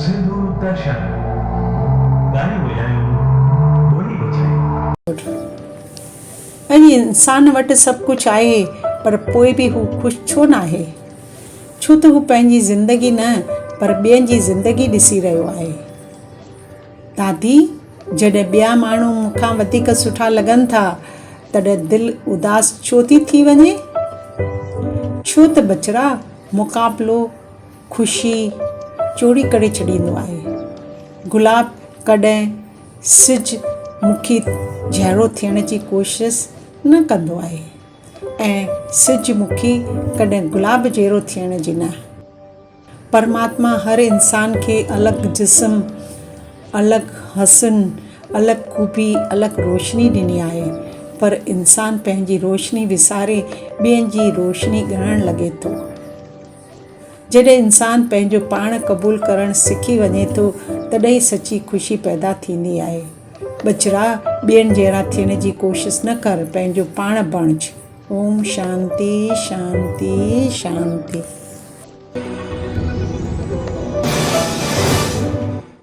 سنڌو درشن، ڳايون وڄايون، ٻولي بچايون. اڄ انسان وٽ سڀ ڪجهه آهي پر پوء به هو خوش ڇو ناهي؟ ڇو ته هو پنهنجي زندگي نه پر ٻين جي زندگي ڏسي رهيو آهي. دادي، جڏهن ٻيا ماڻهو مون کان وڌيڪ سٺا لڳن ٿا تڏهن دل اداس ڇو ٿي ٿي وڃي؟ ڇو ته ٻچڙا، مقابلو خوشي چوري ڪري ڇڏيندو آهي. گلاب ڪڏهن سج مکي جهڙو ٿيڻ جي ڪوشش نه ڪندو آهي ۽ سج مکي ڪڏهن گلاب جهڙو ٿيڻ جي نه. پرماتما هر انسان کي الڳ جسم، الڳ حسن، الڳ خوبي، الڳ روشني ڏني آهي پر انسان پنهنجي روشني وساري ٻين جي روشني ڳڻڻ لڳي ٿو. جڏهن انسان پنهنجو پاڻ قبول ڪرڻ سکي وڃي ٿو تڏهن ئي سچي خوشي پيدا ٿيندي آهي. ٻچڙا ٻين جهڙا ٿيڻ جي ڪوشش نه ڪر پنهنجو پاڻ بڻج. اوم شانتي شانتي شانتي.